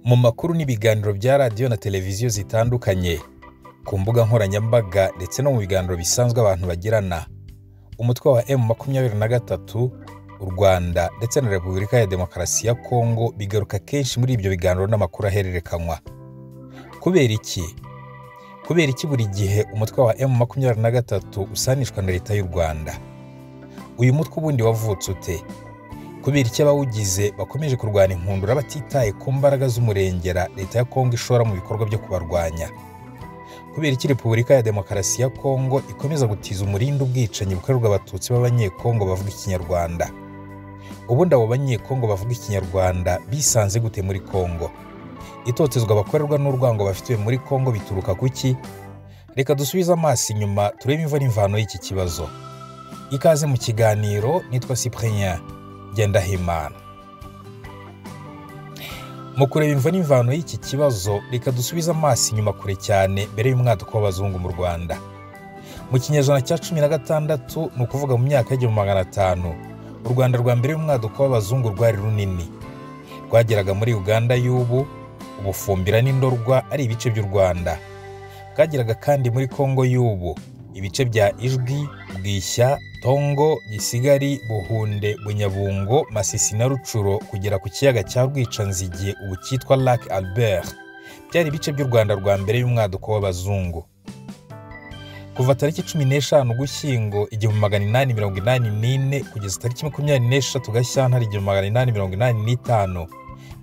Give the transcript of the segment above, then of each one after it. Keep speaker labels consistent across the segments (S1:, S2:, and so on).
S1: Mu makuru n'ibiganiro bya radiyo na televiziyo zitandukanye, ku mbuga nkoranyambaga ndetse no mu biganiro bisanzwe abantu bagirana, umutwe wa M23, u Rwanda ndetse na Repubulika ya Demokarasi ya Kongo bigaruka kenshi muri ibyo biganiro n'amakuru ahererekanywa. Kubera iki? Kubera iki buri gihe umutwe wa M23 usanishwa na Leta y'u Rwanda? Uyu mutwe ubundi wavutse ute? Kubera iki abawugize bakomeje kurwana inkundura batitaye ku mbaraga z'umurengera Leta ya Kongo ishora mu bikorwa byo kubarwanya? Kubera iki Repubulika ya Demokarasi ya Kongo ikomeza gutiza umurindi ubwicanyi bukorerwa Abatutsi b'Abanyekongo bavuga Ikinyarwanda? Ubundi abo Banyekongo bavuga Ikinyarwanda bisanze gute muri Kongo? Itotezwa bakorerwa n'urwango bafitiwe muri Kongo bituruka kuki? Reka dusubize amaso inyuma turebe imvo n'imvano y'iki kibazo. Ikaze mu kiganiro, nitwa Cyprien Ngendahimana. Mu kureba imvo n'imvano y'iki kibazo, reka dusubize amaso inyuma kure cyane mbere y'umwaduko w'abazungu mu Rwanda. Mu kinyejana cya 16, ni ukuvuga mu myaka y'1500, u Rwanda rwa mbere y'umwaduko w'abazungu rwari runini. Rwageraga muri Uganda y'ubu, Ubufumbira n'Indorwa ari ibice by'u Rwanda. Bwageraga kandi muri Kongo y'ubu, ibice bya Ijwi, Bwishya, Tongo, Gisigari, Buhunde, Bunyabungo, Masisi na Rucuro kugera ku kiyaga cya Rwicanzige ubu cyitwa Lac Albert. Byari ibice by'u Rwanda rwa mbere y'umwaduko w'abazungu. Kuva tariki 15 Ugushyingo 1884 kugeza tariki 23 Gashyantare 1885,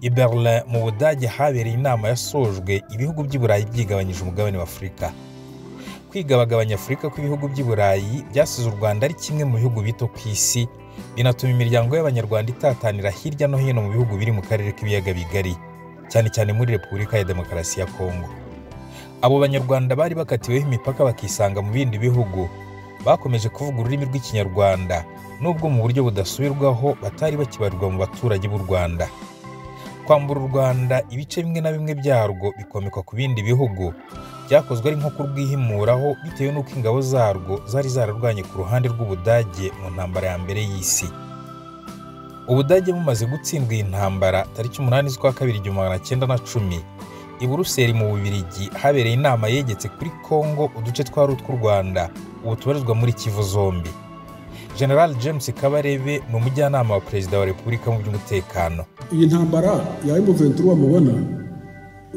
S1: i Berlin mu Budage habereye inama yasojwe ibihugu by'i Burayi byigabanyije umugabane wa Afurika. Kwigabagabanya Afurika kw'ibihugu by'i Burayi byasize u Rwanda ari kimwe mu bihugu bito ku isi, binatuma imiryango y'Abanyarwanda itatanira hirya no hino mu bihugu biri mu karere k'ibiyaga bigari, cyane cyane muri Repubulika ya Demokarasi ya Kongo. Abo Banyarwanda bari bakatiweho imipaka bakisanga mu bindi bihugu, bakomeje kuvuga ururimi rw'Ikinyarwanda, nubwo mu buryo budasubirwaho batari bakibarirwa mu baturage b'u Rwanda. Kwambura u Rwanda ibice bimwe na bimwe byarwo bikomekwa ku bindi bihugu, byakozwe ari nko kurwihimuraho bitewe n'uko ingabo zarwo zari zararwanye ku ruhande rw'Ubudage mu ntambara ya mbere y'isi. Ubudage bumaze gutsindwa iyi ntambara tariki 8 z'ukwa kabiri 1910, i Buruseli mu Bubiligi habereye inama yegetse kuri Kongo uduce twari utw'u Rwanda ubu tubarizwa muri Kivu zombi. General James Kabarebe ni umujyanama wa Perezida wa Repubulika mu by'umutekano.
S2: Iyi ntambara ya M23 mubona,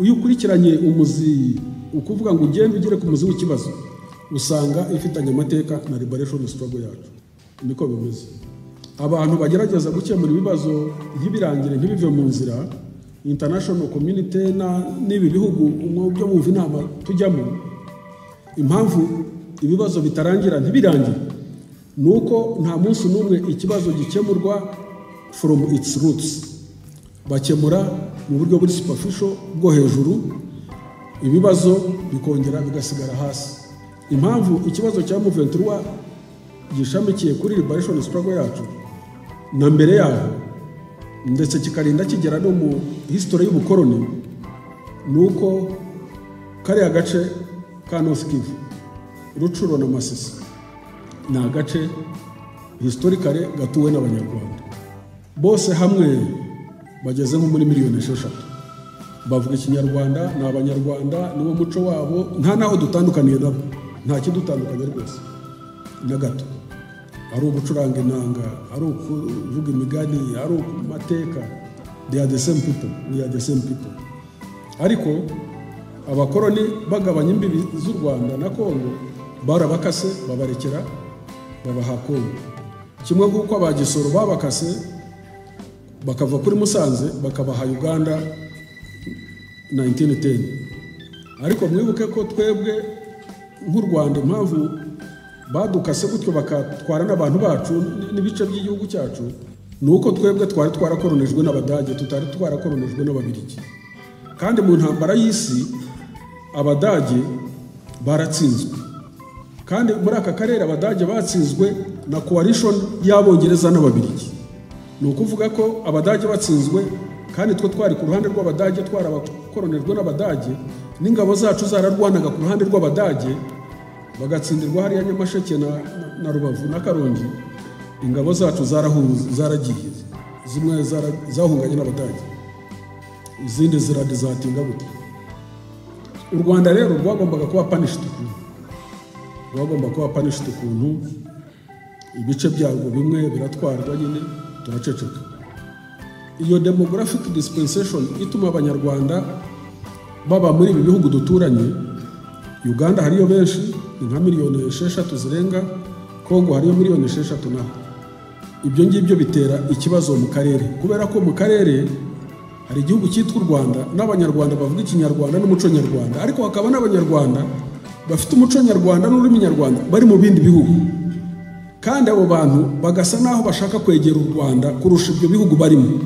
S2: iyo ukurikiranye umuzi, ukuvuga ngo ugende ugere ku muzi w'ikibazo, usanga ifitanye amateka na liberation struggle yacu. Niko bimeze. Abantu bagerageza gukemura ibibazo ntibirangire, ntibive mu nzira, international community n'ibi bihugu byo bumva inama tujyamo, impamvu ibibazo bitarangira ntibirangire nuko nta munsi n'umwe ikibazo gikemurwa from its roots. Bakemura mu buryo buri superficial bwo hejuru, ibibazo bikongera bigasigara hasi. Impamvu ikibazo cya M23 gishamikiye kuri liberation struggle yacu na mbere yaho, ndetse kikarinda kigera no mu history y'ubukoloni, nuko kariya gace ka North Kivu, Rucuro na Masisi, ni agace historically gatuwe n'Abanyarwanda bose hamwe bageze nko muri miliyoni 6. Bavuga Ikinyarwanda, ni Abanyarwanda, niwo muco wabo, nta naho dutandukaniye nabo, nta kidutandukanye rwose na gato. Ari ugucuranga inanga, ari ukuvuga imigani, ari amateka, they are the same people, we are the same people. Ariko abakoloni bagabanya imbibi z'u Rwanda na Kongo, barabakase babarekera babaha Kongo. Kimwe nk'uko abagisoro babakase bakava kuri Musanze bakabaha Uganda 1910. Ariko mwibuke ko twebwe nk'u Rwanda, impamvu badukase gutyo bakatwara n'abantu bacu n'ibice by'igihugu cyacu, nuko twebwe twari twarakoronijwe n'Abadage, tutari twarakoronijwe n'Ababiligi. Kandi mu ntambara y'isi Abadage baratsinzwe. Kandi muri aka karere Abadage batsinzwe na coalition y'Abongereza n'Ababiligi. Ni ukuvuga ko Abadage batsinzwe, kandi twe twari ku ruhande rw'Abadage, twarabakoronijwe n'Abadage, n'ingabo zacu zararwanaga ku ruhande rw'Abadage, bagatsindirwa hariya Nyamasheke na Rubavu na Karongi. Ingabo zacu zaragiye, zimwe zahunganye n'Abadage. Izindi ziradizatinga gute. U Rwanda rero rwagombaga kuba punished ukuntu, rwagomba kuba punished ukuntu ibice byarwo bimwe biratwarwa nyine, turaceceka. Iyo demographic dispensation ituma Abanyarwanda baba muri ibi bihugu duturanye. Uganda hariyo benshi, ni nka 6 miliyoni zirenga, Kongo hariyo 6 miliyoni naho. Ibyo ngibyo bitera ikibazo mu karere, kubera ko mu karere hari igihugu cyitwa u Rwanda n'Abanyarwanda bavuga Ikinyarwanda n'umuco nyarwanda, ariko hakaba n'Abanyarwanda bafite umuco nyarwanda n'ururimi nyarwanda bari mu bindi bihugu, kandi abo bantu bagasa n'aho bashaka kwegera u Rwanda kurusha ibyo bihugu barimo.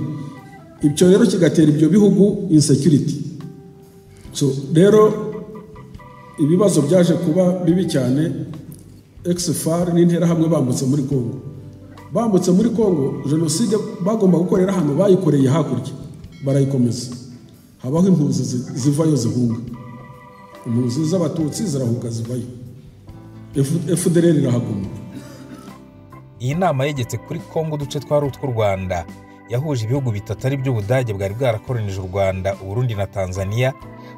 S2: Ibyo rero kigatera ibyo bihugu insecurity. So rero ibibazo byaje kuba bibi cyane ex-FAR n'Interahamwe bambutse muri Congo. Bambutse muri Congo, jenoside bagomba gukorera hano bayikoreye hakurya, barayikomeza. Habaho impunzi zivayo zihunga, impunzi z'Abatutsi zirahunga zivayo, FDLR irahaguma.
S1: Iyi nama yegetse kuri Kongo uduce twari utw'u Rwanda yahuje ibihugu bitatu, ari byo Ubudage bwari bwarakoronije u Rwanda, Uburundi na Tanzania,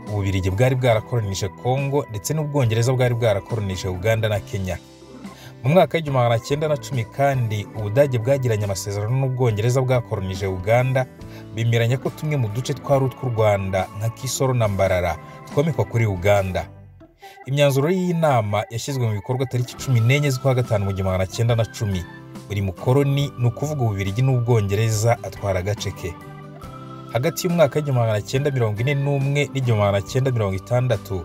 S1: Ububirigi bwari bwarakoronije Kongo, ndetse n'Ubwongereza bwari bwarakoronije Uganda na Kenya. Mu mwaka w'1910 kandi Ubudage bwagiranye amasezerano n'Ubwongereza bwakoronije Uganda, bemeranya ko tumwe mu duce twari utw'u Rwanda nka Kisoro na Mbarara twomekwa kuri Uganda. Imyanzuro y'iyi nama yashyizwe mu bikorwa tariki 14 z'ukwa gatanu mu 1910. Buri mukoroni, ni ukuvuga Ububirigi n'Ubwongereza, atwara agace ke. Hagati y'umwaka w'1941 n'1960,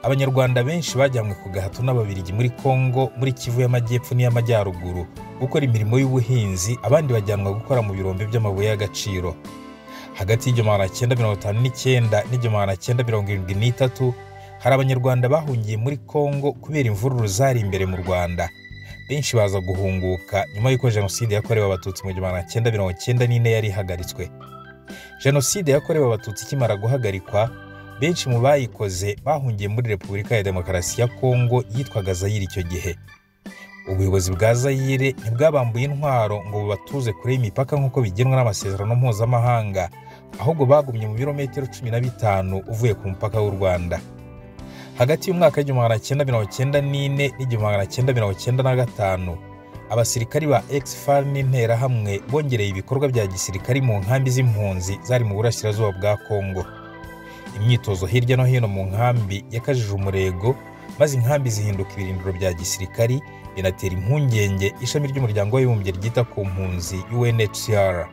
S1: Abanyarwanda benshi bajyanywe ku gahato n'Ababirigi muri Kongo, muri Kivu y'Amajyepfo n'iy'Amajyaruguru, gukora imirimo y'ubuhinzi, abandi bajyanwa gukora mu birombe by'amabuye y'agaciro. Hagati y'1959 n'1973 hari Abanyarwanda bahungiye muri Kongo kubera imvururu zari imbere mu Rwanda. Benshi baza guhunguka nyuma y'uko jenoside yakorewe Abatutsi mu 1994 yari ihagaritswe. Jenoside yakorewe Abatutsi ikimara guhagarikwa, benshi mu bayikoze bahungiye muri Repubulika ya Demokarasi ya Kongo yitwaga Zayire icyo gihe. Ubuyobozi bwa Zayire ntibwabambuye intwaro ngo bubatuze kure y'imipaka nk'uko bigenwa n'amasezerano mpuzamahanga, ahubwo bagumye mu birometero 15 uvuye ku mupaka w'u Rwanda. Hagati y'umwaka w'1994 n'1995, abasirikari ba ex-FAR n'Interahamwe bongereye ibikorwa bya gisirikari mu nkambi z'impunzi zari mu burasirazuba bwa Kongo. Imyitozo hirya no hino mu nkambi yakajije umurego, maze inkambi zihinduka ibirindiro bya gisirikari, binatera impungenge ishami ry'Umuryango w'Abibumbye ryita ku mpunzi, UNHCR.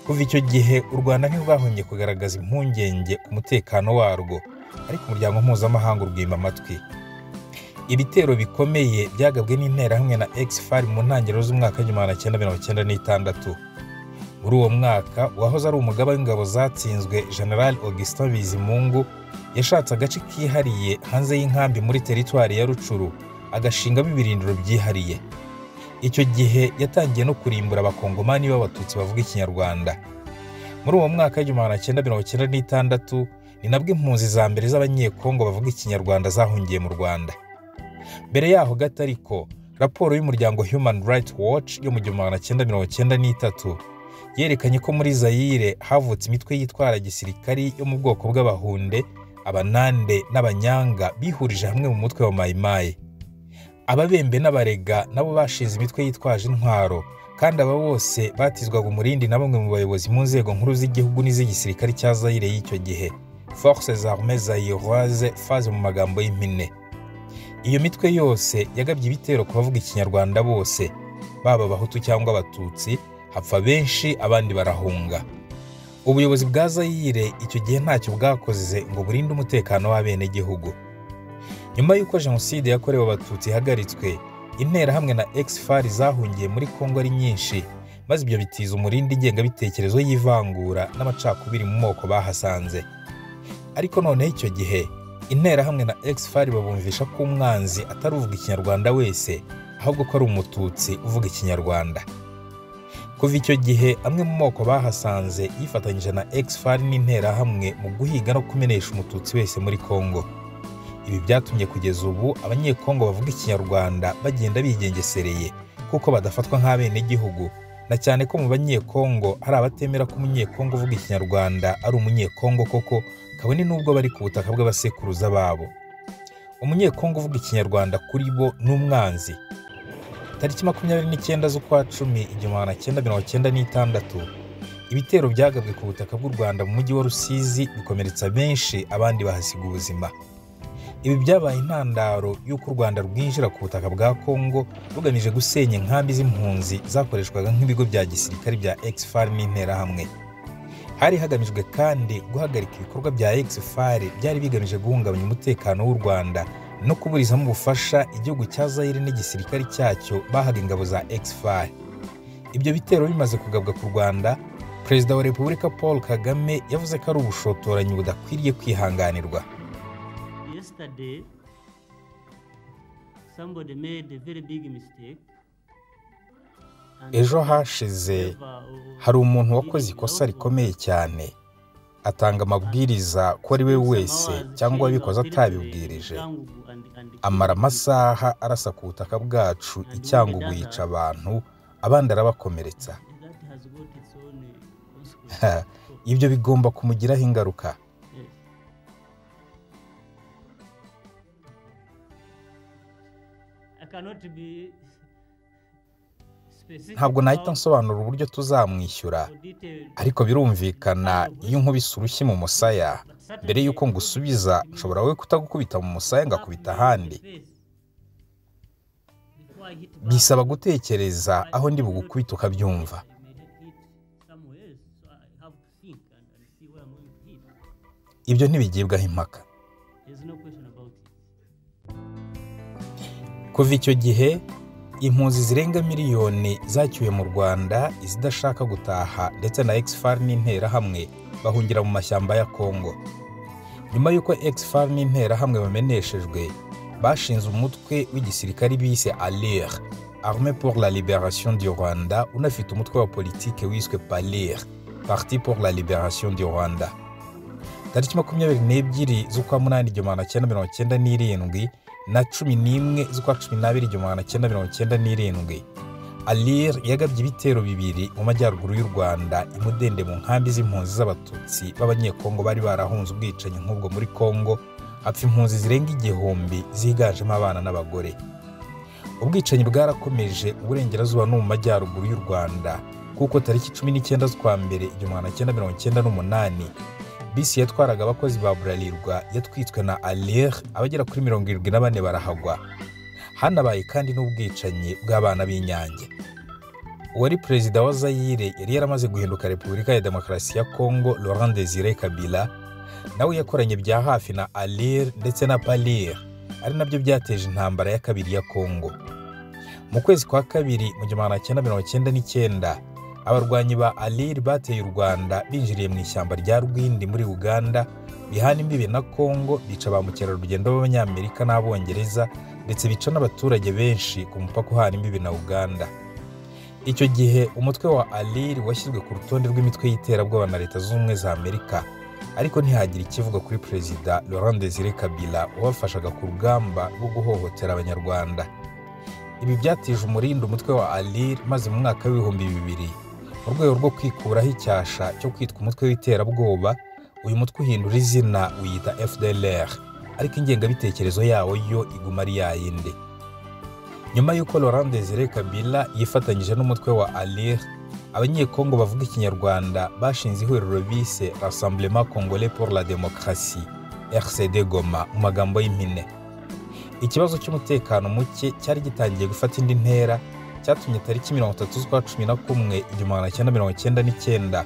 S1: Kuva icyo gihe u Rwanda ntirwahwemye kugaragaza impungenge ku mutekano warwo, ariko umuryango mpuzamahanga urwima amatwi. Ibitero bikomeye byagabwe n'Interahamwe na ex-FAR mu ntangiriro z'umwaka w'1996. Muri uwo mwaka, uwahoze ari umugaba w'ingabo zatsinzwe, General Augustin Bizimungu, yashatse agace kihariye hanze y'inkambi muri teritwari ya Rucuru, agashingamo ibirindiro byihariye. Icyo gihe yatangiye no kurimbura Abakongomani b'Abatutsi bavuga Ikinyarwanda. Muri uwo mwaka w'1996 ni nabwo impunzi za mbere z'Abanyekongo bavuga Ikinyarwanda zahungiye mu Rwanda. Mbere yaho gato ariko, raporo y'umuryango Human Rights Watch yo mu 1993 yerekanye ko muri Zayire havutse imitwe yitwara gisirikari yo mu bwoko bw'Abahunde, Abanande n'Abanyanga bihurije hamwe mu mutwe wa Mayimayi. Ababembe n'Abarega nabo bashinze imitwe yitwaje intwaro, kandi aba bose batizwaga umurindi na bamwe mu bayobozi mu nzego nkuru z'igihugu n'iz'igisirikare cya Zayire y'icyo gihe, Forces Armées Zaïroises, FAZ mu magambo y'impine. Iyo mitwe yose yagabye ibitero ku bavuga Ikinyarwanda bose, baba Abahutu cyangwa Abatutsi, hapfa benshi abandi barahunga. Ubuyobozi bwa Zayire icyo gihe ntacyo bwakoze ngo burinde umutekano w'abenegihugu. Nyuma y'uko jenoside yakorewe Abatutsi ihagaritswe, Interahamwe na ex-FAR zahungiye muri Kongo ari nyinshi, maze ibyo bitiza umurindi ingengabitekerezo y'ivangura n'amacakubiri mu moko bahasanze. Ariko noneho icyo gihe Interahamwe na ex-FAR babumvisha ko umwanzi atari uvuga Ikinyarwanda wese, ahubwo ko ari Umututsi uvuga Ikinyarwanda. Kuva icyo gihe amwe mu moko bahasanze yifatanyije na ex-FAR n'Interahamwe mu guhiga no kumenesha Umututsi wese muri Kongo. Ibi byatumye kugeza ubu Abanyekongo bavuga Ikinyarwanda bagenda bigengesereye, kuko badafatwa nk'abenegihugu. Na cyane ko mu Banyekongo hari abatemera ko Umunyekongo uvuga Ikinyarwanda ari Umunyekongo koko, kabone n'ubwo bari ku butaka bw'abasekuruza babo. Umunyekongo uvuga Ikinyarwanda kuri bo ni umwanzi. Tariki 29 z'ukwa 10 1996, ibitero byagabwe ku butaka bw'u Rwanda mu mujyi wa Rusizi bikomeretsa benshi, abandi bahasiga ubuzima. Ibi byabaye intandaro y'uko u Rwanda rwinjira ku butaka bwa Kongo rugamije gusenya inkambi z'impunzi zakoreshwaga nk'ibigo bya gisirikare bya Ex-FAR n'Interahamwe. Hari hagamijwe kandi guhagarika ibikorwa bya Ex-FAR byari bigamije guhungabanya umutekano w'u Rwanda no kuburizamo ubufasha igihugu cya Zaire n'igisirikare cyacyo bahaga ingabo za Ex-FAR. Ibyo bitero bimaze kugabwa ku Rwanda, Perezida wa Repubulika Paul Kagame yavuze ko ari ubushotoranyi budakwiriye kwihanganirwa.
S3: Yesterday, somebody made a very big mistake.
S1: Ejo hashize hari umuntu wakoze ikosa rikomeye cyane, atanga amabwiriza ko ari we wese cyangwa wabikoze atabibwirije, amara amasaha arasa ku butaka bwacu i Cyangugu yica abantu, abandi arabakomeretsa. Ibyo bigomba kumugiraho ingaruka. Ntabwo nahita nsobanura uburyo tuzamwishyura, ariko birumvikana iyo nkubise urushyi mu musaya, mbere y'uko ngusubiza nshobora wowe kutagukubita mu musaya ngakubita ahandi. Bisaba gutekereza aho ndi bugukubita ukabyumva. Ibyo ntibigibwaho impaka. Kuva icyo gihe, impunzi zirenga miliyoni zacyuye mu Rwanda, izidashaka gutaha ndetse na Ex-FAR n'Interahamwe bahungira mu mashyamba ya Kongo. Nyuma y'uko Ex-FAR n'Interahamwe bameneshejwe, bashinze umutwe w'igisirikare bise ALIR, Armée pour la Libération du Rwanda, unafite umutwe wa politike wiswe PALIR, Parti pour la Libération du Rwanda. Tariki 22 z'ukwa 8 1997 na 11 z'ukwa 12 1997, ALIR yagabye ibitero bibiri mu majyaruguru y'u Rwanda, i Mudende mu nkambi z'impunzi z'Abatutsi b'Abanyekongo bari barahunze ubwicanyi nk'ubwo muri Kongo, hapfa impunzi zirenga 1000 ziganjemo abana n'abagore. Ubwicanyi bwarakomeje uburengerazuba no mu majyaruguru y'u Rwanda, kuko tariki 19 z'ukwa mbere 1998 bisi yatwaraga abakozi ba Bralirwa yatwitswe na ALIR, abagera kuri 74 barahagwa. Hanabaye kandi n'ubwicanyi bw'abana b'Inyange. Uwari perezida wa Zaire yari yaramaze guhinduka Repubulika ya Demokarasi ya Kongo, Laurent Desire Kabila, nawe yakoranye bya hafi na ALIR ndetse na PALIR, ari nabyo byateje intambara ya kabiri ya Kongo. Mu kwezi kwa kabiri mu 1999, abarwanyi ba ALIR bateye u Rwanda binjiriye mu ishyamba rya Rwindi muri Uganda, bihana imbibi na Kongo, bica ba mukerarugendo b'Abanyamerika n'Abongereza, ndetse bica n'abaturage benshi ku mupaka uhana imbibi na Uganda. Icyo gihe umutwe wa ALIR washyizwe ku rutonde rw'imitwe y'iterabwoba na Leta Zunze Ubumwe za Amerika, ariko ntihagira ikivuga kuri Perezida Laurent Desire Kabila wabafashaga ku rugamba rwo guhohotera Abanyarwanda. Ibi byatije umurindi umutwe wa ALIR, maze mu mwaka w'2000, mu rwego rwo kwikuraho icyasha cyo kwitwa umutwe w'iterabwoba, uyu mutwe uhindura izina wiyita FDLR, ariko ingengabitekerezo yawo yo iguma ari yayindi. Nyuma y'uko Laurent Desire Kabila yifatanyije n'umutwe wa ALIR, Abanyekongo bavuga Ikinyarwanda bashinze ihuriro bise Rassemblement Congolais pour la Démocratie, RCD Goma mu magambo y'impine. Ikibazo cy'umutekano muke cyari gitangiye gufata indi ntera, cyatumye tariki 30 z'ukwa 11 1999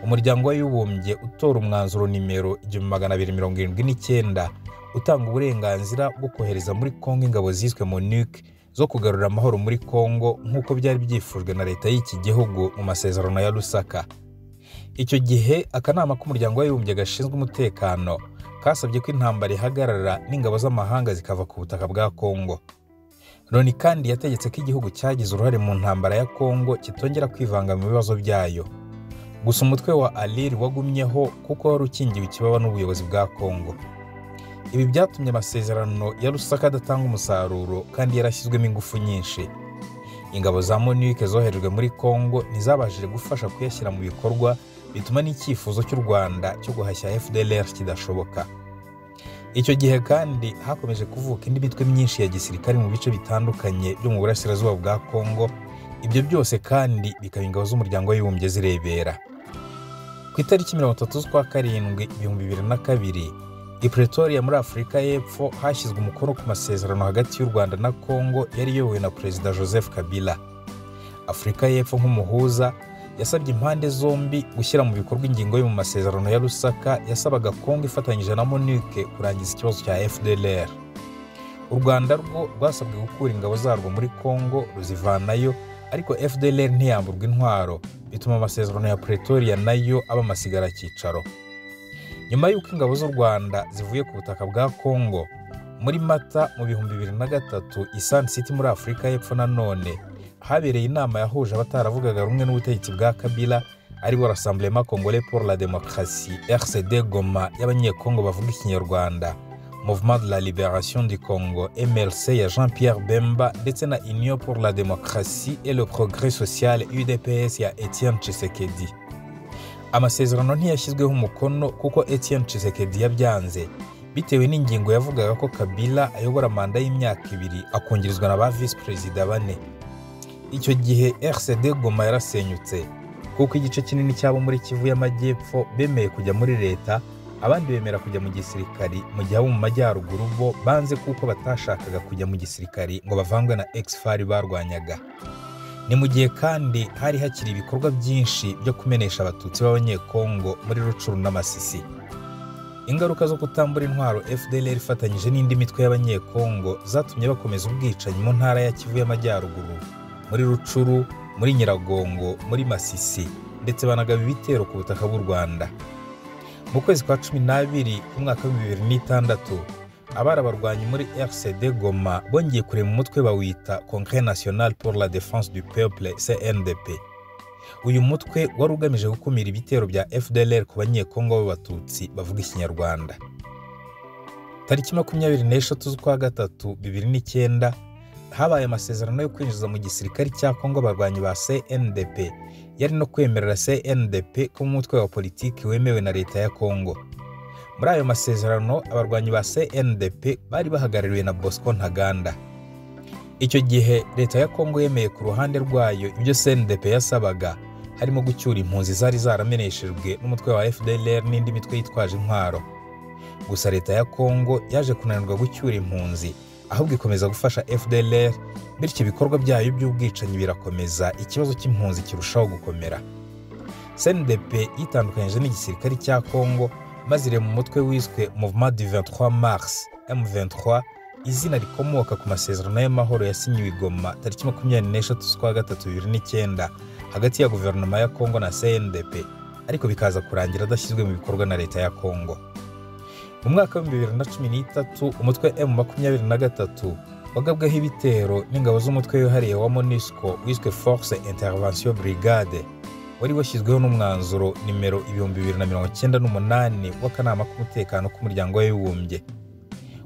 S1: umuryango w'Abibumbye utora umwanzuro nimero 1279 utanga uburenganzira bwo kohereza muri Kongo ingabo ziswe MONUC zo kugarura amahoro muri Kongo nk'uko byari byifujwe na leta y'iki gihugu mu masezerano ya Lusaka. Icyo gihe akanama k'umuryango w'Abibumbye gashinzwe umutekano kasabye ko intambara ihagarara n'ingabo z'amahanga zikava ku butaka bwa Kongo. Loni kandi yategetse ko igihugu cyagize uruhare mu ntambara ya Kongo kitongera kwivanga mu bibazo byayo. Gusa umutwe wa ALIR wagumyeho kuko wari ukingiwe ikibaba n'ubuyobozi bwa Kongo. Ibi byatumye amasezerano ya Lusaka adatanga umusaruro kandi yarashyizwemo ingufu nyinshi. Ingabo za MONUC zoherejwe muri Kongo ntizabashije gufasha kuyashyira mu bikorwa, bituma n'icyifuzo cy'u Rwanda cyo guhashya FDLR kidashoboka. Icyo gihe kandi hakomeje kuvuka indi mitwe myinshi ya gisirikare mu bice bitandukanye byo mu burasirazuba bwa Kongo, ibyo byose kandi bikaba ingabo z'umuryango w'abibumbye zirebera. Ku itariki 30 z'ukwa karindwi 2002, i Pretoria muri Afurika y'Epfo hashyizwe umukono ku masezerano hagati y'u Rwanda na Kongo yari iyobowe na Perezida Joseph Kabila. Afurika y'Epfo nk'umuhuza yasabye impande zombi gushyira mu bikorwa ingingo yo mu masezerano ya Lusaka yasabaga Kongo ifatanyije na MONUC kurangiza ikibazo cya FDLR. U Rwanda rwo rwasabwe gukura ingabo zarwo muri Kongo ruzivanayo, ariko FDLR ntiyamburwa intwaro, bituma amasezerano ya Pretoria nayo aba amasigaracyicaro. Nyuma y'uko ingabo z'u Rwanda zivuye ku butaka bwa Kongo, muri Mata mu 2003 i Sun City muri Afurika y'Epfo nanone habereye inama yahuje abataravugaga rumwe n'ubutegetsi bwa Kabila, aribo Rassemblement Congolais pour la Démocratie RCD Goma y'Abanyekongo bavuga Ikinyarwanda, Mouvement de la Libération du Congo MLC ya Jean-Pierre Bemba ndetse na Union pour la Démocratie et le Progrès Social UDPS ya Etienne Tshisekedi. Amasezerano ntiyashyizweho umukono kuko Etienne Tshisekedi yabyanze, bitewe n'ingingo yavugaga ko Kabila ayobora manda y'imyaka 2 akongerezwa na ba vice perezida 4. Icyo gihe RCD Goma yarasenyutse kuko igice kinini cy'abo muri Kivu y'Amajyepfo bemeye kujya muri leta, abandi bemera kujya mu gisirikari, mu gihe abo mu majyaruguru bo banze kuko batashakaga kujya mu gisirikari ngo bavangwe na ex-FAR barwanyaga. Ni mu gihe kandi hari hakiri ibikorwa byinshi byo kumenesha abatutsi b'Abanyekongo muri Rucuru n'Amasisi. Ingaruka zo kutambura intwaro FDLR ifatanyije n'indi mitwe y'Abanyekongo zatumye bakomeza ubwicanyi mu ntara ya Kivu y'Amajyaruguru, muri Rucuru, muri Nyiragongo, muri Masisi, ndetse banagaba ibitero ku butaka bw'u Rwanda. Mu kwezi kwa 12 umwaka wa 2006, abari abarwanyi muri RCD Goma bongeye kurema umutwe bawita Congrès National pour la Défense du Peuple CNDP. Uyu mutwe wari ugamije gukumira ibitero bya FDLR ku Banyekongo b'Abatutsi bavuga Ikinyarwanda. Tariki 23 z'ukwa gatatu 2009 habaye amasezerano yo kwinjiza mu gisirikare cya Kongo abarwanyi ba CNDP, yari no kwemerera CNDP ko umutwe wa politiki wemewe na leta ya Kongo. Muri ayo masezerano abarwanyi ba CNDP bari bahagarariwe na Bosco Ntaganda. Icyo gihe leta ya Kongo yemeye ku ruhande rwayo ibyo CNDP yasabaga, harimo gucyura impunzi zari zarameneshejwe n'umutwe wa FDLR n'indi mitwe yitwaje intwaro. Gusa leta ya Kongo yaje kunanirwa gucyura impunzi, ahubwo ikomeza gufasha FDLR, bityo ibikorwa byayo by'ubwicanyi birakomeza, ikibazo cy'impunzi kirushaho gukomera. CNDP yitandukanyije n'igisirikare cya Kongo maze irema umutwe wiswe Mouvement du 23 Mars M23, izina rikomoka ku masezerano y'amahoro yasinyiwe i Goma tariki 23 z'ukwa gatatu 2009 hagati ya guverinoma ya Kongo na CNDP, ariko bikaza kurangira adashyizwe mu bikorwa na leta ya Kongo. Mu mwaka wa 2013 umutwe M23 wagabweho ibitero n'ingabo z'umutwe wihariye wa MONUSCO wiswe Force Intervention Brigade, wari washyizweho n'umwanzuro nimero 2098 w'akanama k'umutekano k'umuryango w'abibumbye.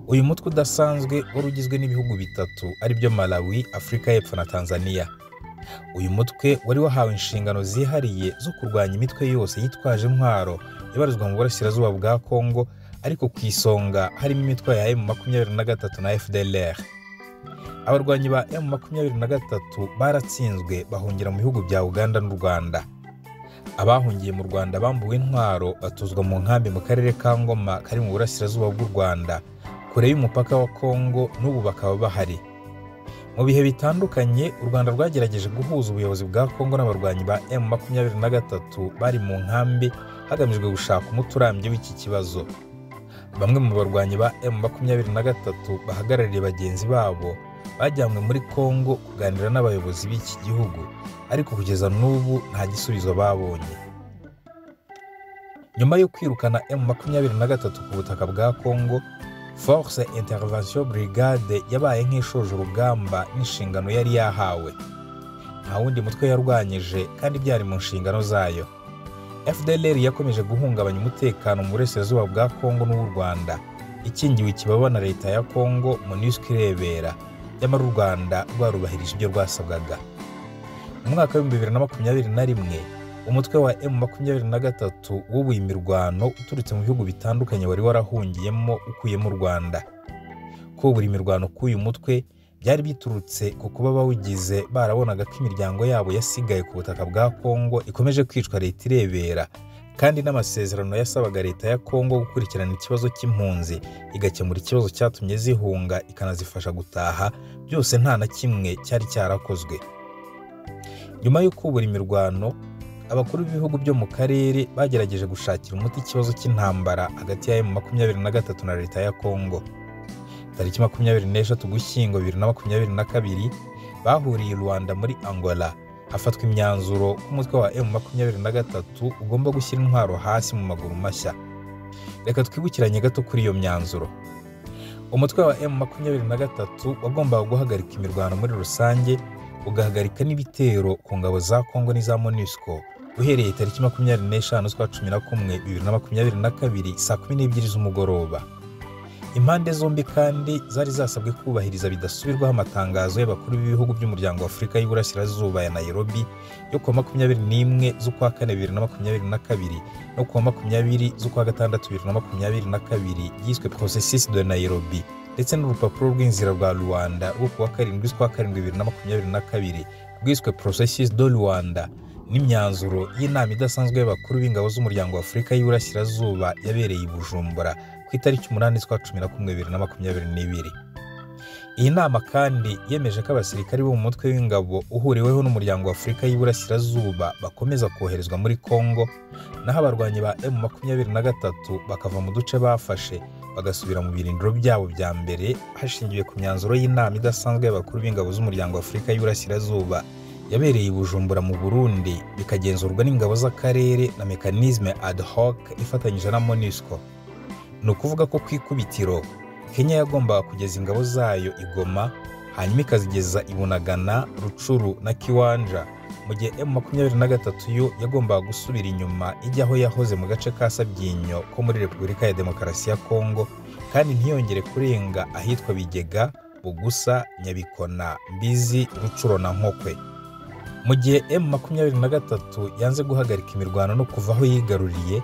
S1: Uyu mutwe udasanzwe wari ugizwe n'ibihugu bitatu aribyo Malawi, Afurika y'Epfo na Tanzania. Uyu mutwe wari wahawe inshingano zihariye zo kurwanya imitwe yose yitwaje intwaro ibarizwa mu burasirazuba bwa Kongo, ariko ku isonga harimo imitwe ya M23 na FDLR. Abarwanyi ba M23 baratsinzwe bahungira mu bihugu bya Uganda n'u Rwanda. Abahungiye mu Rwanda bambuwe intwaro batuzwa mu nkambi mu karere ka Ngoma kari mu burasirazuba bw'u Rwanda, kure y'umupaka wa Kongo, n'ubu bakaba bahari. Mu bihe bitandukanye u Rwanda rwagerageje guhuza ubuyobozi bwa Kongo n'abarwanyi ba M23 bari mu nkambi hagamijwe gushaka umuti urambye w'iki kibazo. Bamwe mu barwanyi ba M23 bahagarariye bagenzi babo bajyanywe muri Kongo kuganira n'abayobozi b'iki gihugu, ariko kugeza n'ubu nta gisubizo babonye. Nyuma yo kwirukana M23 ku butaka bwa Kongo, Force Intervention Brigade yabaye nk'ishoje urugamba n'inshingano yari yahawe. Nta wundi mutwe yarwanyije kandi byari mu nshingano zayo. FDLR yakomeje guhungabanya umutekano mu burasirazuba bwa Kongo n'u Rwanda, ikingiwe ikibaba na leta ya Kongo MONUSCO irebera, nyamara u Rwanda rwarubahirije ibyo rwasabwaga. Mu mwaka wa 2021 umutwe wa M23 wubuye imirwano uturutse mu bihugu bitandukanye wari warahungiyemo ukuyemo u Rwanda. Kubura imirwano k'uyu mutwe byari biturutse ku kuba bawugize barabonaga ko imiryango yabo yasigaye ku butaka bwa Kongo ikomeje kwicwa leta irebera, kandi n'amasezerano yasabaga leta ya Kongo gukurikirana ikibazo cy'impunzi igakemura ikibazo cyatumye zihunga ikanazifasha gutaha, byose nta na kimwe cyari cyarakozwe. Nyuma yo kubura imirwano, abakuru b'ibihugu byo mu karere bagerageje gushakira umuti ikibazo cy'intambara hagati ya M23 na leta ya Kongo. Tariki 23 Ugushyingo 2022 bahuriye i Rwanda muri Angola, hafatwa imyanzuro ko umutwe wa M23 ugomba gushyira intwaro hasi mu maguru mashya. Reka twibukiranye gato kuri iyo myanzuro. Umutwe wa M23 wagombaga guhagarika imirwano muri rusange, ugahagarika n'ibitero ku ngabo za Kongo n'iza MONUSCO uhereye tariki 25 z'ukwa 11 2022 saa 12 z'umugoroba. Impande zombi kandi zari zasabwe kubahiriza bidasubirwaho amatangazo y'abakuru b'ibihugu by'umuryango wa Afurika y'Iburasirazuba ya Nairobi yo kuwa 21 z'ukwa 4 2022 no kuwa 20 z'ukwa 6 2022 yiswe Processus de Nairobi, ndetse n'urupapuro rw'inzira rwa Rwanda rwo kuwa 7 z'ukwa 7 2022 rwiswe Processus de Rwanda, n'imyanzuro y'inama idasanzwe y'abakuru b'ingabo z'umuryango wa Afurika y'Iburasirazuba yabereye i Bujumbura ku itariki 8 z'ukwa 11 2022. Iyi nama kandi yemeje ko abasirikari bo mu mutwe w'ingabo uhuriweho n'umuryango wa Afurika y'Iburasirazuba bakomeza koherezwa muri Kongo, naho abarwanyi ba M23 bakava mu duce bafashe bagasubira mu birindiro byabo bya mbere, hashingiwe ku myanzuro y'inama idasanzwe y'abakuru b'ingabo z'umuryango wa Afurika y'Iburasirazuba yabereye i Bujumbura mu Burundi, bikagenzurwa n'ingabo z'akarere na mekanisme ad hoc ifatanyije na MONUSCO. Ni ukuvuga ko ku ikubitiro Kenya yagombaga kugeza ingabo zayo i Goma, hanyuma ikazigeza i Bunagana, Rucuru na Kiwanja, mu gihe M23 yo yagombaga gusubira inyuma ijya aho yahoze mu gace ka Sabyinyo ko muri Repubulika ya Demokarasi ya Kongo, kandi ntiyongere kurenga ahitwa Bigega, Bugusa, Nyabikona, Mbizi, Rucuro na Nkokwe. Mu gihe M23 yanze guhagarika imirwano no kuva aho yigaruriye,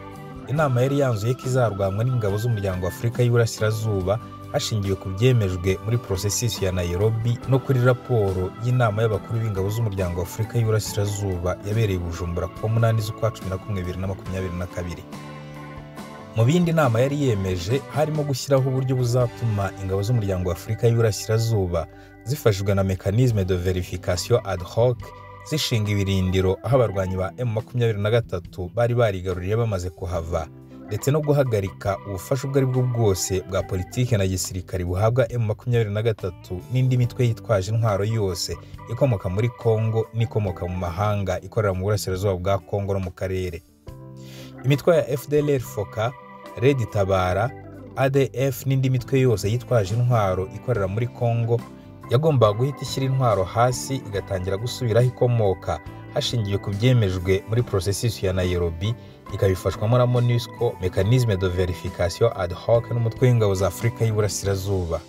S1: inama yari yanzuye ko izarwanwa n'ingabo z'umuryango wa Afurika y'Iburasirazuba hashingiwe ku byemejwe muri Processus ya Nairobi no kuri raporo y'inama y'abakuru b'ingabo z'umuryango wa Afurika y'Iburasirazuba yabereye i Bujumbura ku wa 8 z'ukwa 11 2022. Mu bindi inama yari yemeje harimo gushyiraho uburyo buzatuma ingabo z'umuryango wa Afurika y'Iburasirazuba zifashijwe na mécanisme de vérification ad hoc zishinga ibirindiro aho abarwanyi ba M23 bari barigaruriye bamaze kuhava, ndetse no guhagarika ubufasha ubwo ari bwo bwose bwa politike na gisirikari buhabwa M23 n'indi mitwe yitwaje intwaro yose ikomoka muri Kongo n'ikomoka mu mahanga ikorera mu burasirazuba bwa Kongo no mu karere. Imitwe ya FDLR, FOCA, Red Tabara, ADF n'indi mitwe yose yitwaje intwaro ikorera muri Kongo yagombaga guhita ishyira intwaro hasi igatangira gusubiraho ikomoka hashingiwe ku byemejwe muri Processus ya Nairobi, ikabifashwamo na MONUSCO, mécanisme de vérification ad hoc n'umutwe w'ingabo za Afurika y'Iburasirazuba.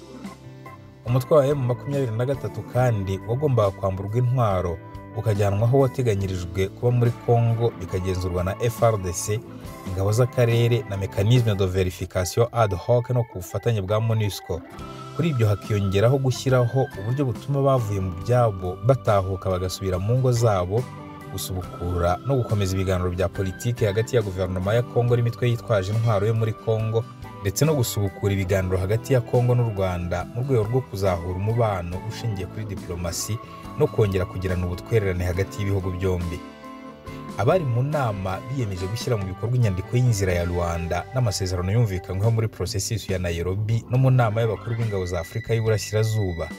S1: Umutwe wa M23 kandi wagombaga kwamburwa intwaro ukajyanwa aho wateganyirijwe kuba muri Kongo, bikagenzurwa na FARDC, ingabo z'akarere na mécanisme de vérification ad hoc no ku bufatanye bwa MONUSCO. Kuri ibyo hakiyongeraho gushyiraho uburyo butuma bavuye mu byabo batahuka bagasubira mu ngo zabo, gusubukura no gukomeza ibiganiro bya politiki hagati ya guverinoma ya Kongo n'imitwe yitwaje intwaro yo muri Kongo, ndetse no gusubukura ibiganiro hagati ya Kongo n'u Rwanda mu rwego rwo kuzahura umubano ushingiye kuri diplomasi no kongera kugirana ubutwererane hagati y'ibihugu byombi. Abari mu nama biyemeje gushyira mu bikorwa inyandiko y'inzira ya Rwanda n'amasezerano yumvikanyweho muri Processus ya Nairobi no mu nama y'abakuru b'ingabo za Afurika y'Iburasirazuba,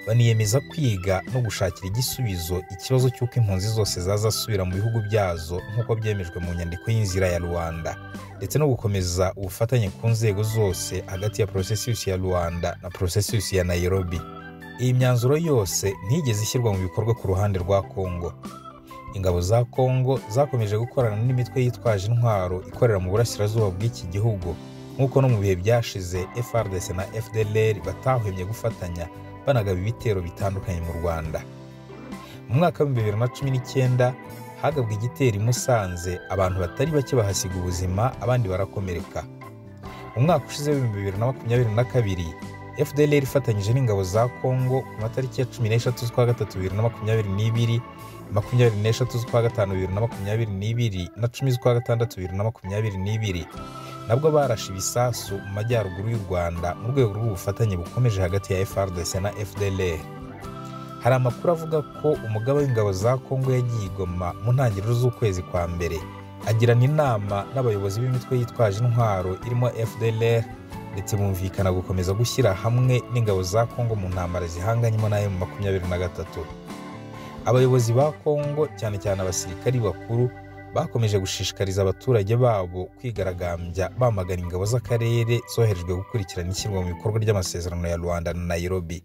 S1: baniyemeza kwiga no gushakira igisubizo ikibazo cy'uko impunzi zose zazasubira mu bihugu byazo nk'uko byemejwe mu nyandiko y'inzira ya Rwanda, ndetse no gukomeza ubufatanye ku nzego zose hagati ya Processus ya Rwanda na Processus ya Nairobi. Iyi myanzuro yose ntiyigeze ishyirwa mu bikorwa ku ruhande rwa Kongo. Ingabo za Kongo zakomeje gukorana n'imitwe yitwaje intwaro ikorera mu burasirazuba bw'iki gihugu, nk'uko no mu bihe byashize FARDC na FDLR batahwemye gufatanya banagaba ibitero bitandukanye mu Rwanda. Mu mwaka wa 2019 hagabwe igitero i Musanze, abantu batari bake bahasiga ubuzima, abandi barakomereka. Mu mwaka ushize wa 2022 FDLR ifatanyije n'ingabo za Kongo ku matariki ya 13 z'ukwa gatatu 2022, 23 z'ukwa gatanu 2022 na 10 z'ukwa gatandatu 2022 nabwo barashe ibisasu mu majyaruguru y'u Rwanda mu rwego rw'ubufatanye bukomeje hagati ya FARDC na FDLR. Hari amakuru avuga ko umugaba w'ingabo za Kongo yagiye i Goma mu ntangiriro z'ukwezi kwa mbere agirana inama n'abayobozi b'imitwe yitwaje intwaro irimo FDLR, ndetse bumvikana gukomeza gushyira hamwe n'ingabo za Kongo mu ntambara zihanganyemo na M23. Abayobozi ba Kongo, cyane cyane abasirikari bakuru, bakomeje gushishikariza abaturage babo kwigaragambya bamagana ingabo z'akarere zoherejwe gukurikirana ishyirwa mu bikorwa ry'amasezerano ya Rwanda na Nairobi.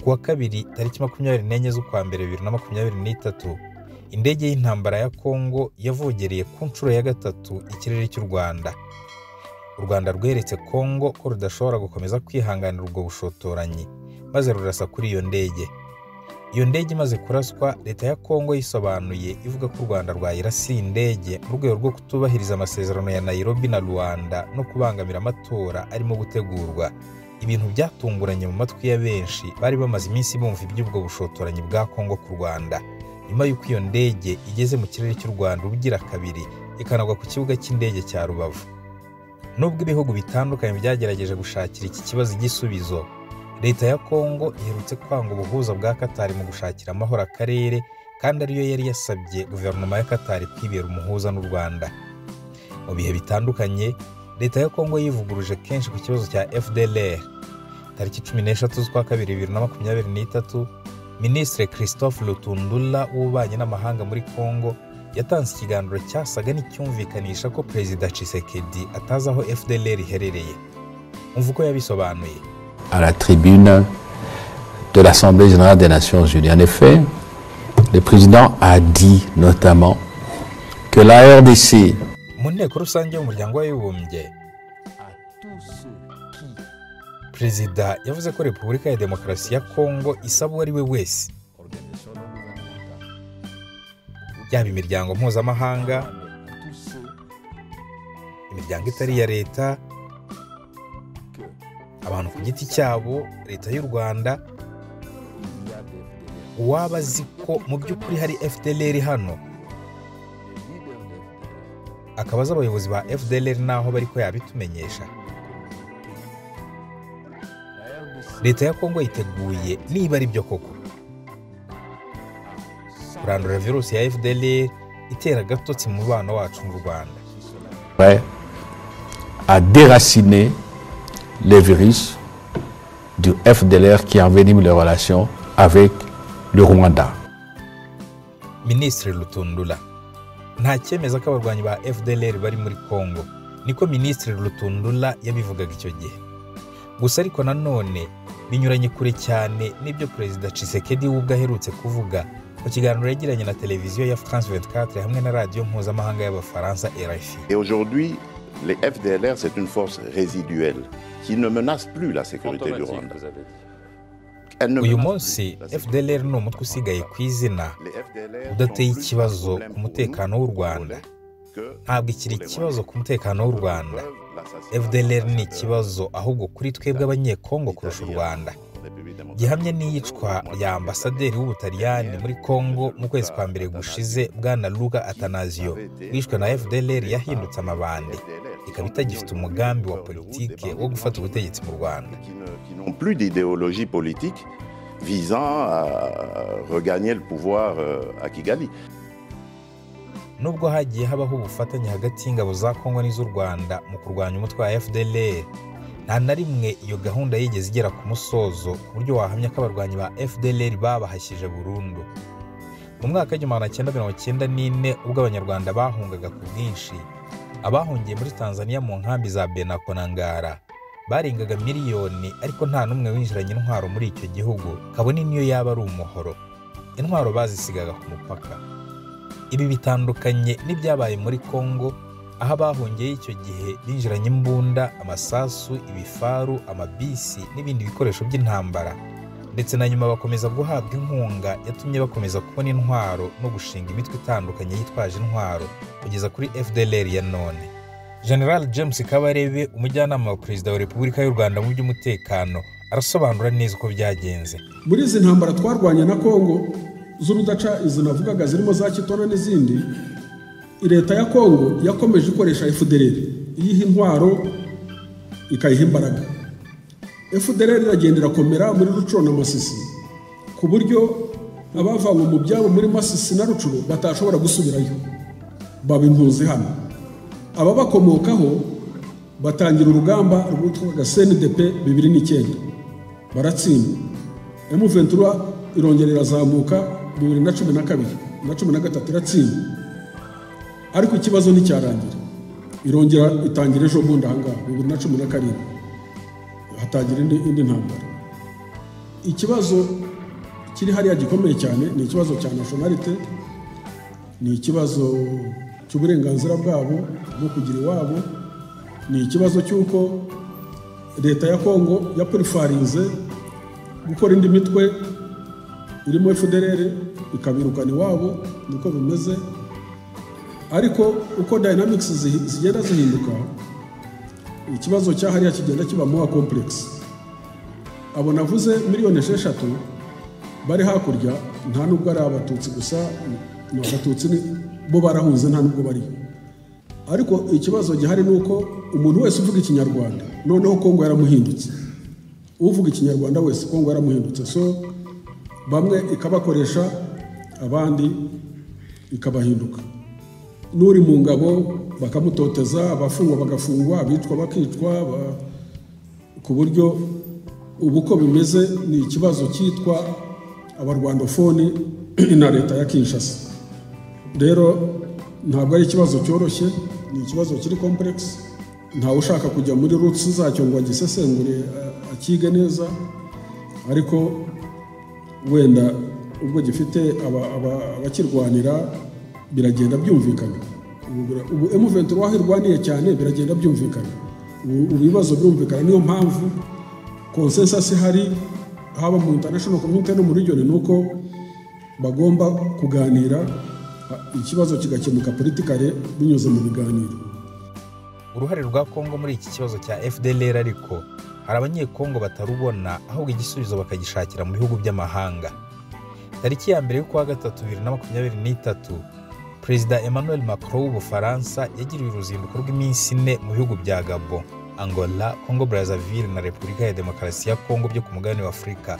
S1: Ku wa kabiri tariki 24 z'ukwa mbere 2023, indege y'intambara ya Kongo yavogereye ku nshuro ya gatatu ikirere cy'u Rwanda. U Rwanda rweretse Kongo ko rudashobora gukomeza kwihanganira ubwo bushotoranyi, maze rurasa kuri iyo ndege. Iyo ndege imaze kuraswa, leta ya Kongo yisobanuye ivuga ko u Rwanda rwayirasiye indege mu rwego rwo kutubahiriza amasezerano ya Nairobi na Rwanda no kubangamira amatora arimo gutegurwa, ibintu byatunguranye mu matwi ya benshi bari bamaze iminsi bumva iby'ubwo bushotoranyi bwa Kongo ku Rwanda, nyuma y'uko iyo ndege igeze mu kirere cy'u Rwanda ubugira kabiri ikanagwa ku kibuga cy'indege cya Rubavu. Nubwo ibihugu bitandukanye byagerageje gushakira iki kibazo igisubizo, leta ya Kongo iherutse kwanga ubuhuza bwa Katari mu gushakira amahoro akarere, kandi ariyo yari yasabye guverinoma ya Katari kwibera umuhuza n'u Rwanda. Mu bihe bitandukanye, leta ya Kongo yivuguruje kenshi ku kibazo cya FDLR. Tariki 13 z'ukwa kabiri 2023, Minisitiri Christophe Lutundula w'ububanyi n'amahanga muri Kongo yatanze ikiganiro cyasaga n'icyumvikanisha ko Perezida Tshisekedi atazi aho FDLR iherereye. Umva uko yabisobanuye.
S4: À la tribune de l'Assemblée générale des Nations Unies. En effet, le président a dit notamment que la RDC
S1: mu nteko rusange y'umuryango w'abibumbye, Perezida yavuze ko Repubulika ya Demokarasi ya Kongo isaba uwo ari we wese, yaba imiryango mpuzamahanga, imiryango itari iya leta, abantu ku giti cyabo, leta y'u Rwanda, uwaba azi ko mu by'ukuri hari FDLR hano, akaba azi abayobozi ba FDLR n'aho bari ko yabitumenyesha. Leta ya Kongo yiteguye, niba ari byo koko, kurandura virusi ya FDLR itera agatotsi mu mubano wacu mu Rwanda.
S4: A déraciner les virus du FDLR qui envenime les relations avec le Rwanda.
S1: Minisitiri Lutundula nta cyemeza ko abarwanyi ba FDLR bari muri Kongo, niko Minisitiri Lutundula yabivugaga icyo gihe. Gusa ariko nanone binyuranye kure cyane n'ibyo Perezida Tshisekedi ubwe aherutse kuvuga mu kiganiro yagiranye na televiziyo ya France 24 hamwe na radiyo mpuzamahanga y'Abafaransa RFI.
S5: Et aujourd'hui, les FDLR, c'est une force résiduelle qui ne menace plus la sécurité du Rwanda.
S1: Uyu munsi FDLR ni umutwe usigaye ku izina, udateye ikibazo ku mutekano w'u Rwanda. Ntabwo ikiri ikibazo ku mutekano w'u Rwanda. FDLR ni ikibazo ahubwo kuri twebwe abanyekongo kurusha u Rwanda. Gihamya n'iyicwa rya ambasaderi w'Ubutaliyani muri Kongo mu kwezi kwa mbere gushize, Bwana Luca Atanasio, wishwe na FDLR yahindutse amabandi, ikaba itagifite umugambi wa politike wo gufata ubutegetsi mu Rwanda.
S5: Qui n'ont plus d'idéologie politique visant à regagner le pouvoir à Kigali.
S1: Nubwo hagiye habaho ubufatanye hagati y'ingabo za Kongo n'iz'u Rwanda mu kurwanya umutwe wa FDLR, nta na rimwe iyo gahunda yigeze igera ku musozo ku buryo wahamya ko abarwanyi ba FDLR babahashyije burundu. Mu mwaka w'1994 ubwo Abanyarwanda bahungaga ku bwinshi, abahungiye muri Tanzania mu nkambi za Benako na Ngara barengaga miliyoni, ariko nta n'umwe winjiranye intwaro muri icyo gihugu, kabone niyo yaba ari umuhoro. Intwaro bazisigaga ku mupaka. Ibi bitandukanye n'ibyabaye muri Kongo, aho abahungiye icyo gihe binjiranye imbunda, amasasu, ibifaru, amabisi n'ibindi bikoresho by'intambara, Ndetse na nyuma bakomeza guhabwa inkunga yatumye bakomeza kubona intwaro no gushinga imitwe itandukanye yitwaje intwaro kugeza kuri FDLR ya none. General James Kabarebe, umujyanama wa Perezida wa Repubulika y'u Rwanda mu by'umutekano, arasobanura neza uko byagenze.
S2: Muri izi ntambara twarwanye na Kongo z'urudaca, izi navugaga zirimo za Kitona n'izindi, leta ya Kongo yakomeje ikoresha FDLR, iyiha intwaro ikayiha imbaraga. FDLR iragenda irakomera muri Rucuro na Masisi, ku buryo abavanywe mu byabo muri Masisi na Rucuro batashobora gusubirayo, baba impunzi hano. Ababakomokaho batangira urugamba rwitwaga CNDP 2009, baratsinda. M23 irongera irazamuka 2012 na 13 iratsinda, ariko ikibazo nticyarangira, irongera itangira ejo bundi ahangaha 2017 hatangira indi ntambara. Ikibazo kiri hariya gikomeye cyane ni ikibazo cya nationality, ni ikibazo cy'uburenganzira bwabo bwo kugira iwabo, ni ikibazo cy'uko leta ya Kongo yapurifarinze gukora indi mitwe irimo FDLR ikabirukana iwabo, niko bimeze. Ariko uko dynamics zigenda zihinduka, ikibazo cya hariya kigenda kiba more complex. Abo navuze 6 miliyoni bari hakurya nta nubwo ari abatutsi gusa, ni abatutsi bo barahunze nta nubwo bariyo. Ariko ikibazo gihari ni uko umuntu wese uvuga ikinyarwanda noneho Kongo yaramuhindutse, uvuga ikinyarwanda wese Kongo yaramuhindutse. So bamwe ikabakoresha, abandi ikabahinduka. N'uri mu ngabo bakamutoteza, abafungwa bagafungwa, abicwa bakicwa, ku buryo ubu uko bimeze ni ikibazo cyitwa abarwandofoni na leta ya Kinshasa. Rero ntabwo ari ikibazo cyoroshye, ni ikibazo kiri complex, ntawe ushaka kujya muri roots zacyo ngo agisesengure akige neza, ariko wenda ubwo gifite abakirwanira biragenda byumvikana. Ubu M23 aho irwaniye cyane biragenda byumvikana, ubu ibibazo birumvikana. Niyo mpamvu consensus ihari haba mu international community no mu region ni uko bagomba kuganira, ikibazo kigakemuka politically binyuze mu biganiro.
S1: Uruhare rwa Kongo muri iki kibazo cya FDLR ariko hari abanyekongo batarubona, ahubwo igisubizo bakagishakira mu bihugu by'amahanga. Tariki ya 1 y'ukwa gatatu 2023, Perezida Emmanuel Macron w'Ubufaransa yagiriwe uruzinduko rw'iminsi 4 mu bihugu bya Gabon, Angola, Congo Brazzaville na Repubulika ya Demokarasi ya Kongo byo ku mugabane wa Afurika.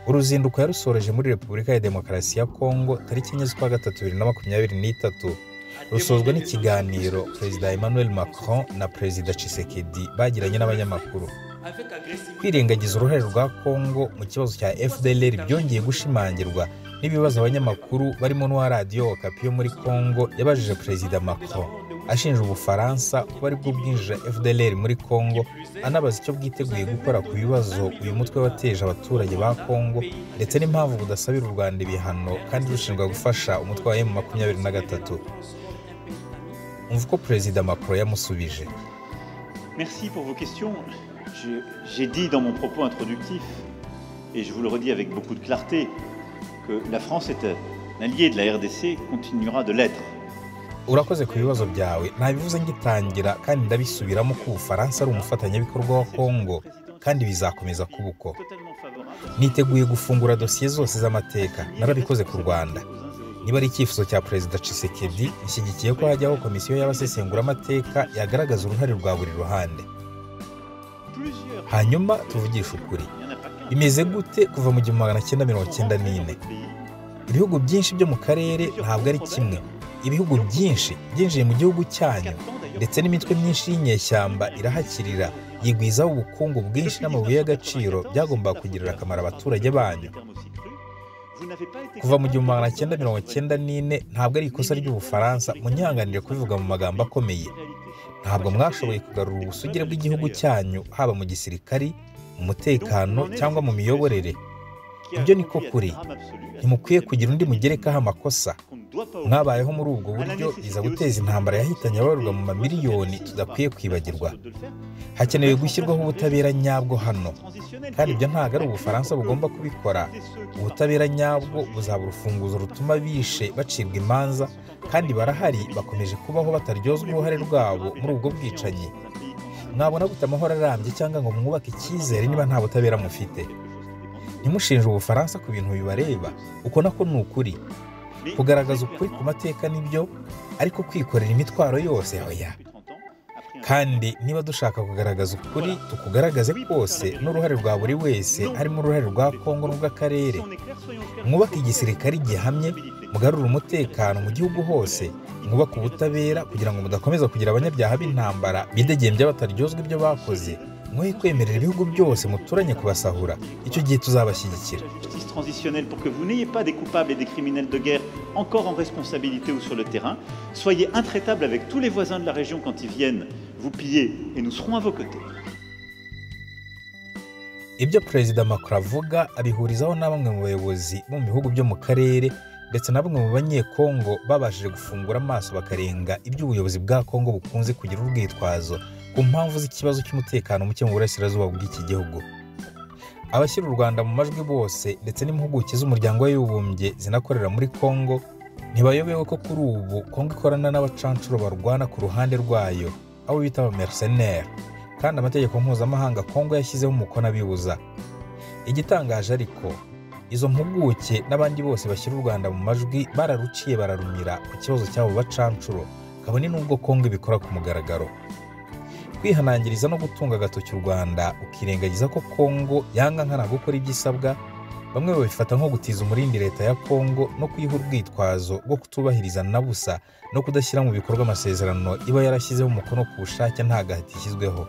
S1: Uruzinduko yarusoreje muri Repubulika ya Demokarasi ya Kongo tariki 4 z'ukwa gatatu 2023, rusozwa n'ikiganiro Perezida Emmanuel Macron na Perezida Tshisekedi bagiranye n'abanyamakuru. Kwirengagiza uruhare rwa Kongo mu kibazo cya FDLR byongeye gushimangirwa n'ibibazo abanyamakuru barimo n'uwa radiyo Okapi yo muri Kongo yabajije Perezida Macron, ashinja Ubufaransa kuba aribwo bwinjije FDLR muri Kongo, anabaza icyo bwiteguye gukora ku bibazo uyu mutwe wateje abaturage ba Kongo, ndetse n'impamvu budasabira u Rwanda ibihano kandi rushinjwa gufasha umutwe wa M23. Umva uko Perezida Macron yamusubije.
S6: Merci pour vos questions. J'ai dit dans mon propos introductif, et je vous le redis avec beaucoup de clarté, que la France est un allié de la RDC, continuera de l'être.
S1: Urakoze ku bibazo byawe. Nabivuze ngitangira kandi ndabisubiramo ko Ubufaransa ari umufatanyabikorwa wa Kongo kandi bizakomeza kuba uko. Niteguye gufungura dosiye zose z'amateka, narabikoze ku Rwanda. Niba ari icyifuzo cya Perezida Tshisekedi, nshyigikiye ko hajyaho komisiyo y'abasesenguramateka yagaragaza uruhare rwa buri ruhande. Hanyuma tuvugishe ukuri, bimeze gute kuva mu 1994? Ibihugu byinshi byo mu karere ntabwo ari kimwe. Ibihugu byinshi byinjiye mu gihugu cyanyu, ndetse n'imitwe myinshi y'inyeshyamba irahakirira, yigwizaho ubukungu bwinshi n'amabuye y'agaciro byagombaga kugirira akamaro abaturage banyu. Kuva mu 1994 ntabwo ari ikosa ry'Ubufaransa, munyihanganire kubivuga mu magambo akomeye, ntabwo mwashoboye kugarura ubusugire bw'igihugu cyanyu, haba mu gisirikari, mu mutekano cyangwa mu miyoborere. Ibyo niko kuri, ntimukwiye kugira undi mugerekaho amakosa. Mwabayeho muri ubwo buryo biza guteza intambara yahitanye abarirwa mu mamiliyoni tudakwiye kwibagirwa. Hakenewe gushyirwaho ubutabera nyabwo hano, kandi ibyo ntabwo ari Ubufaransa bugomba kubikora. Ubutabera nyabwo buzaba urufunguzo rutuma bishe bacibwa imanza, kandi barahari bakomeje kubaho bataryozwa uruhare rwabo muri ubwo bwicanyi. Mwabona gute amahoro arambye cyangwa ngo mwubake icyizere niba nta butabera mufite? Ntimushinje Ubufaransa ku bintu bibareba, uko nako ni ukuri. Kugaragaza ukuri ku mateka nibyo, ariko kwikorera imitwaro yose oya. Kandi niba dushaka kugaragaza ukuri, tukugaragaze kose n'uruhare rwa buri wese, harimo uruhare rwa Kongo n'ubw'akarere. Mwubake igisirikare gihamye, mugarure umutekano mu gihugu hose, mwubake ubutabera kugira ngo mudakomeza kugira abanyabyaha b'intambara bidegembya bataryozwa ibyo bakoze. Mwoye kwemerera ibihugu byose muturanye kubasahura, icyo gihe tuzabashyigikira.
S6: Transitionnelle pour que vous n'ayez pas des coupables et des criminels de guerre encore en responsabilité ou sur le terrain. Soyez intraitables avec tous les voisins de la région quand ils viennent vous piller et nous serons à vos côtés.
S1: Ibyo Perezida Macron avuga abihurizaho na bamwe mu bayobozi bo mu bihugu byo mu karere ndetse na bamwe mu banyekongo babashije gufungura amaso bakarenga iby'ubuyobozi bwa Kongo bukunze kugira urwitwazo ku mpamvu z'ikibazo cy'umutekano muke mu burasirazuba bw'iki gihugu. Abashyira u Rwanda mu majwi bose ndetse n'impuguke z'umuryango w'abibumbye zinakorera muri Kongo ntibayobewe ko kuri ubu Kongo ikorana n'abacancuro barwana ku ruhande rwayo, abo bita aba mercenaires, kandi amategeko mpuzamahanga Kongo yashyizeho umukono abibuza. Igitangaje ariko, izo mpuguke n'abandi bose bashyira u Rwanda mu majwi bararuciye bararumira ku kibazo cy'abo bacancuro, kabone n'ubwo Kongo ibikora ku mugaragaro. Kwihanangiriza no gutunga agatoki u Rwanda ukirengagiza ko Kongo yanga nkana gukora ibyo isabwa, bamwe babifata nko gutiza umurindi leta ya Kongo no kuyiha urwitwazo rwo kutubahiriza na busa no kudashyira mu bikorwa amasezerano iba yarashyizeho umukono ku bushake nta gahato ishyizweho.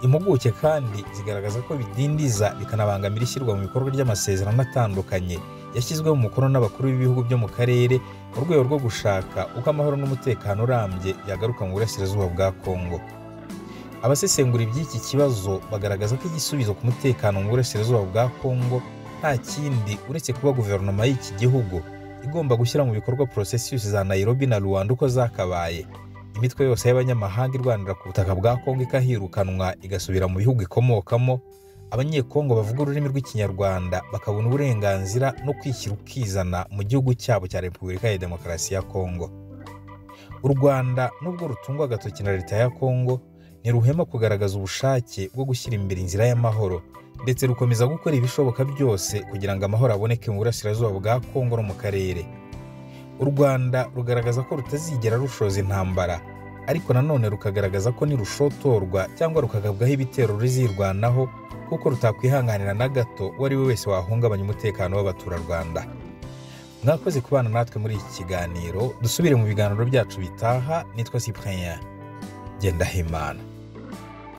S1: Impuguke kandi zigaragaza ko bidindiza bikanabangamira ishyirwa mu bikorwa ry'amasezerano atandukanye yashyizweho umukono n'abakuru b'ibihugu byo mu karere mu rwego rwo gushaka uko amahoro n'umutekano urambye byagaruka mu burasirazuba bwa Kongo. Abasesengura iby'iki kibazo bagaragaza ko igisubizo ku mutekano mu burasirazuba bwa Kongo nta kindi uretse kuba guverinoma y'iki gihugu igomba gushyira mu bikorwa processus za Nairobi na Luanda uko zakabaye, imitwe yose y'abanyamahanga irwanira ku butaka bwa Kongo ikahirukanwa igasubira mu bihugu ikomokamo, abanyekongo bavuga ururimi rw'Ikinyarwanda bakabona uburenganzira no kwishyira ukizana mu gihugu cyabo cya Repubulika ya Demokarasi ya Kongo. U Rwanda nubwo rutungwa agatoki na leta ya Kongo ntiruhema kugaragaza ubushake bwo gushyira imbere inzira y'amahoro, ndetse rukomeza gukora ibishoboka byose kugira ngo amahoro aboneke mu burasirazuba bwa Kongo no mu karere. U Rwanda rugaragaza ko rutazigera rushoza intambara, ariko nanone rukagaragaza ko nirushotorwa cyangwa rukagabwaho ibitero ruzirwanaho, kuko rutakwihanganira na gato uwo ari we wese wahungabanya umutekano w'abaturarwanda. Mwakoze kubana natwe muri iki kiganiro, dusubire mu biganiro byacu bitaha. Nitwa Cyprien Ngendahimana.